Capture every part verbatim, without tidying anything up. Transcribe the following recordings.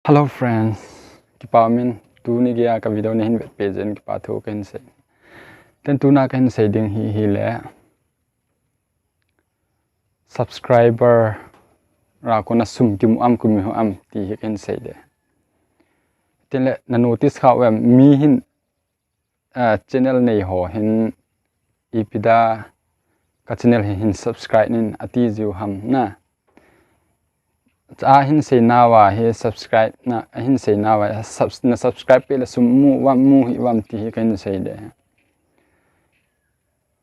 Hello friends, kipa umin, tuni geiya ka video nahin vetpeh jeh in kipa thu kahin sei. Ten tuna kahin sei ding hi, hile subscriber a kona sum kimu am kimu hih am ti hi kahin sei ding. Tengle na notice kha uvem, mi hin, ah, channel nei ho hin ipi dia ka channel hi hin subscribe in ati jiu ham na. Ahin seina uva hi subscribe na, ahin seina uva subs-, na subscribe peh le sum mu uvam, mu hih uvam ti hi kahin sei ding.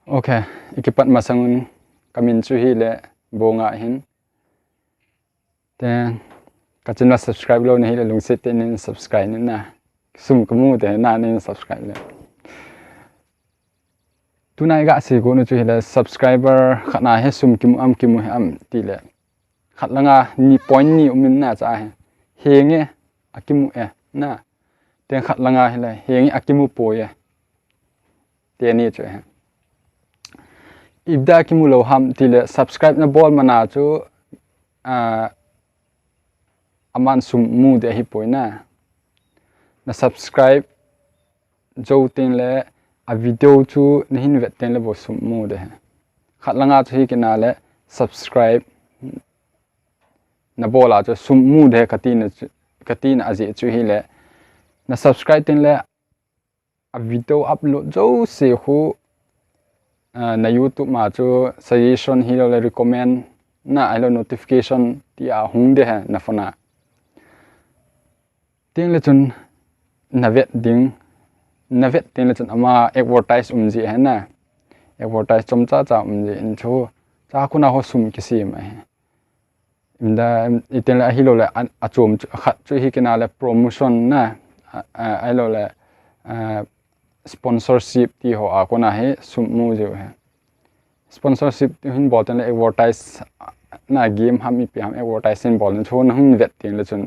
Ok, i kipat masang un, ka min chu hile Bonga ahin. Te, ka channel subscribe lou nahi le lungset tah in subscribe in na. Sum kamu te na, nahin subscribe le. Tuna i gasei got u chu hile subscriber khat na hi sum kimu am kimu hih am ti le. Khat langa ni point ni um in na, cha hi. Henge akimu e na. Ten khat langa hile henge akimu poi e. Teni chu hi. Ipi dia kimu lou ham ti le subscribe na bol mana chu, ah, aman sum mu ding ahi poi na. Na subscribe jou tengle a video chu nahin vet tengle bou sum mu ding. Khat langa chu hi kina le subscribe na bol a chu sum mu ding kati na chu, kati na ajeh chu hile na subscribe tengle a video upload jouse khu, ah, na YouTube ma chu suggestion hilou le recommend na ahilou notification ti a hung ding na phone a. Tengle chun na vet ding, na vet tengle chun ama advertise um ji hi na. Advertise chomcha cha um ji in chu, cha kona ho sum kisem ahi. Imda, im, itengle ahilou le, a, achom chu, khat chu hi kina le promotion na, a, a, ahilou le, a, sponsorship ti ho a kona hi sum mu jiu hi. Sponsorship ti hin bol tengle advertise na game ham ipi ham advertise hin bol na chu na hin vet tengle chun,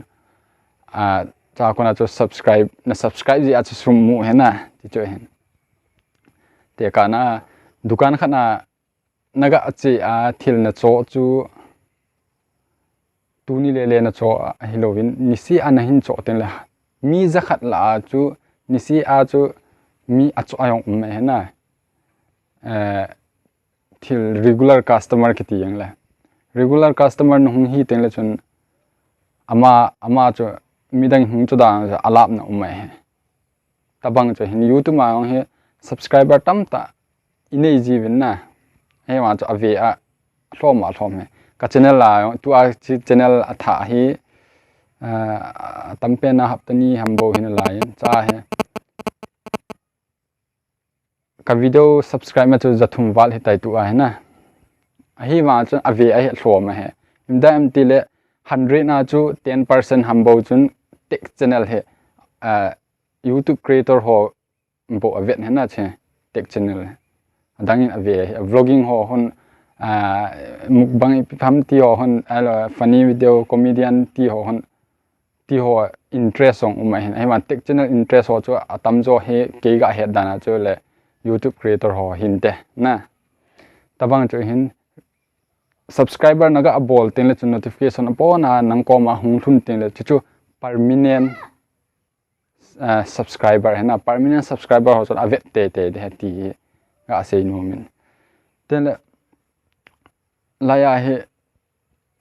a, cha kona chu subscribe, na subscribe ji a chu sum mu hi na, ti chu hin. Te kana dukan khat na na gache a thil na choh chu tuni le le na choh ahilouvin, niseh a nahin choh tengle mi jakhat lah a chu, niseh a chu mi achoh a jong um ahi na. Eh, thil regular customer kiti jeng le. Regular customer na hung hi tengle chun ama, ama chu midang hung choh dan alap na um ahi. Tabang chu hin YouTube a jong hi subscriber tamtah i nei jiuvin na. Hima chu ave a lhom a lhom hi. Ka channel a jong, tua chi channel a thah hi, ah, tampen a hapta ni ham bou hin alai in. Cha hi. Ka video subscribe ma chu jathum val hitai tua hi na. Ahivang chun ave a hi lhom ahi. Imda em ti le hundred na chu ten percent ham bou chun tech channel hi, ah, YouTube creator ho bou avet hi na che, tech channel. Adang in ave hi, vlogging ho hon, ah, mukbang ipi ham ti ho hon, ahilou funny video, comedian ti ho hon, ti ho interest jong um ahin. Ahivang tech channel interest ho chu atamjo hi kei gahet dan a chu le YouTube creator ho hinte na. Tabang chu hin subscriber na gabol tengle chu notification apon a nang koma hung lhun tengle chu chu permanent, ah, subscriber hi na, permanent subscriber ho chun avet teitei ding ahi ti hi gasei nom in. Tengle laiya hi,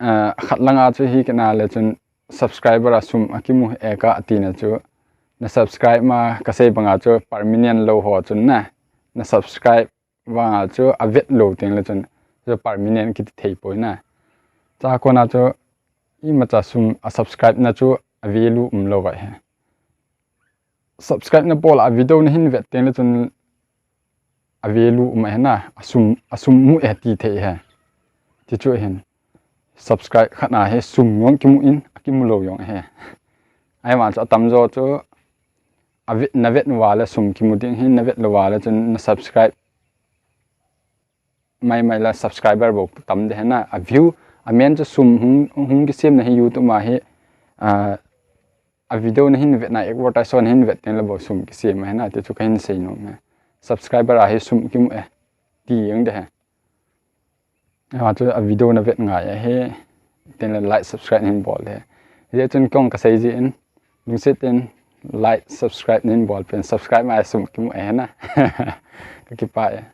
ah, khat langa chu hi kina le chun subscriber a sum akimu e kati na chu, na subscribe ma kasei banga chu permanent lou ho chun na, na subscribe vanga chu avet lou tengle chun chu permanent kiti thei poi na. Cha kona chu imacha sum a subscribe na chu a value umlou va hi. Subscribe na bol a video nahin vet tengle chun a value um ahi na, asum, asum mu e ti thei hi. Ti chu hin subscribe khat na hi sum jong kimu in, akimu lou jong ahi. Ahivang chu atamjo chu avet, na vet uva le sum kimu ding hin, na vet lou uva le chun na subscribe mai mai la subscriber bou tam ding ahi na, a view, a main chu sum hung, hung kisem na hi YouTube ma hi, ah, a video nahin vet na, advertise nahin vet tengle bou sum kisem ahi na, ti chu kahin sei nom e. Subscriber a hi sum kimu e, ti jeng ding ahi. Ahivang chu a video na vet ngai ahi, tengle like, subscribe nahin bol ding ahi. Hijeh chun kong kasei jin, Lungset in like, subscribe nin bol pen, subscribe ma sum kimu e na. Kakipah e.